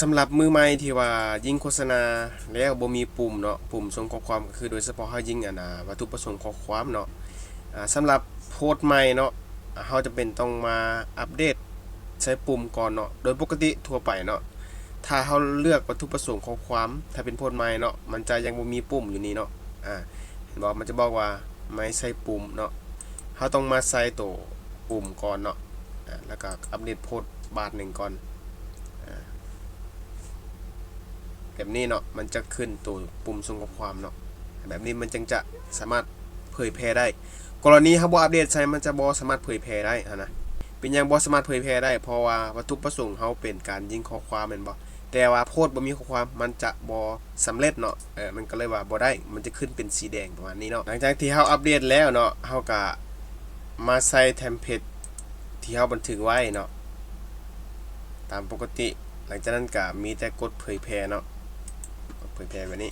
ສຳລັບມືໃໝ່ທີ່ວ່າຍິງໂຄສະນາແລ້ວບໍ່ມີປຸ່ມເນາະ, ປຸ່ມສົ່ງຂໍ້ຄວາມ ກໍຄືໂດຍສະເພາະເຮົາຍິງອັນ ອ່າ ວັດຖຸປະສົງຂໍ້ຄວາມເນາະ. ອ່າ ສຳລັບໂພສໃໝ່ເນາະ, ເຮົາຈຳເປັນຕ້ອງມາອັບເດດໃສ່ປຸ່ມກ່ອນເນາະ. ໂດຍປົກກະຕິທົ່ວໄປເນາະ, ຖ້າເຮົາເລືອກວັດຖຸປະສົງຂໍ້ຄວາມ, ຖ້າເປັນໂພສໃໝ່ເນາະ, ມັນຈະຍັງບໍ່ມີປຸ່ມຢູ່ນີ້ເນາະ. ອ່າ ເຫັນບໍ່? ມັນຈະບອກວ່າໄມ່ໃສ່ປຸ່ມເນາະ. ເຮົາຕ້ອງມາໃສ່ໂຕປຸ່ມກ່ອນເນາະ, ອ່າ ແລ້ວກໍອັບເດດໂພສບາດໜຶ່ງກ່ອນ. ອ່າ ແບບນີ້ເນາະ, ມັນຈະຂຶ້ນໂຕປຸ່ມສົ່ງຂໍ້ຄວາມເນາະ. ແບບນີ້ມັນຈຶ່ງຈະສາມາດເຜີຍແຜ່ໄດ້. ກໍລະນີເຮົາບໍ່ອັບເດດໃສ່, ມັນຈະບໍ່ສາມາດເຜີຍແຜ່ໄດ້ຫັ້ນນະ. ເປັນຫຍັງບໍ່ສາມາດເຜີຍແຜ່ໄດ້? ເພາະວ່າວັດຖຸປະສົງເຮົາເປັນການຍິງຂໍ້ຄວາມແມ່ນບໍ່? ແຕ່ວ່າໂພສບໍ່ມີຂໍ້ຄວາມ ມັນຈະບໍ່ສຳເລັດເນາະ. ເອີ ມັນກໍເລີຍວ່າບໍ່ໄດ້, ມັນຈະຂຶ້ນເປັນສີແດງປະມານນີ້ເນາະ. ຫຼັງຈາກທີ່ເຮົາອັບເດດແລ້ວເນາະ, ເຮົາກໍມາໃສ່ເທັມເພລດທີ່ເຮົາບັນທຶກໄວ້ເນາະ ຕາມປົກກະຕິ. ຫຼັງຈາກນັ້ນກໍມີແຕ່ກົດເຜີຍແຜ່ເນາະ, ກົດເຜີຍແຜ່ແບບນີ້.